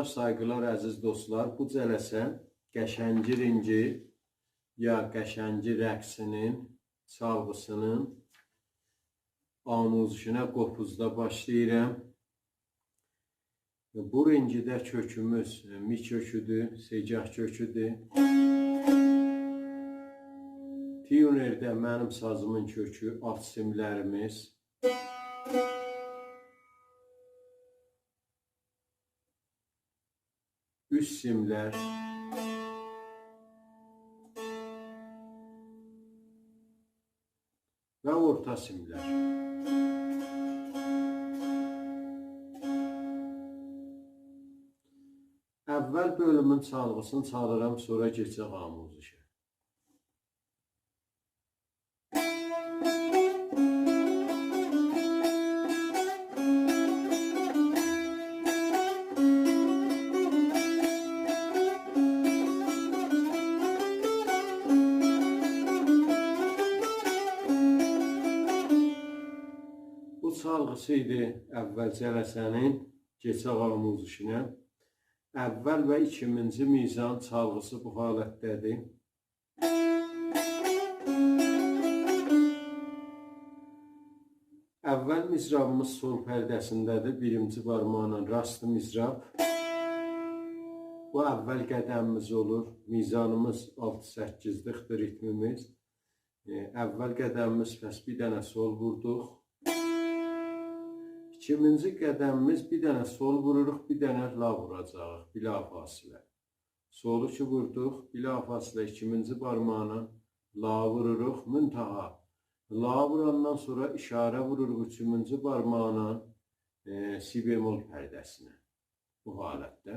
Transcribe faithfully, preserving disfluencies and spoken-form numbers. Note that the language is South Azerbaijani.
سایغیلار، عزیز دوستلار، بو جلسه قشنگی رینگی یا قشنگی رقصینین، چالغیسینین آموزشینه قوپوزدا باشلاییرام. بو رینگیده کؤکوموز، ائ، می کؤکودور، سه‌گاه کؤکودور. تیونرده منیم سازیمین کؤکو، آلت سیملریمیز، اوست سیملر و اورتا سیملر. اول بؤلومون چالغیسینی چالیرام، سونرا کئچک آموزشه. بو چالغیسی ایدی اول جلسه‌نین، کئچک آموزشینه. اول و ایکیمینجی میزان چالغیسی بو حالتده‌دیر. اول مضرابیمیز سل پرده‌سینده‌دیر، بیرینجی بارماقلا راست مضراب. بو اول قدمیمیز اولور. میزانیمیز آلتی سککیزلیکدیر، ریتمیمیز. ائ، اول قدمیمیز، پس بیر دنه سل ووردوق. ایکیمینجی قدمیمیز، بیر دنه سل ووروروق، بیر دنه لا ووراجاغیق، بلافاصله. سلو کی ووردوق، بلافاصله ایکیمینجی بارماقلا لا ووروروق. منتها لا ووراندان سونرا اشاره ووروروق اوچومونجو بارماقلا، ائ، سی بمل پرده‌سینه. بو حالتده.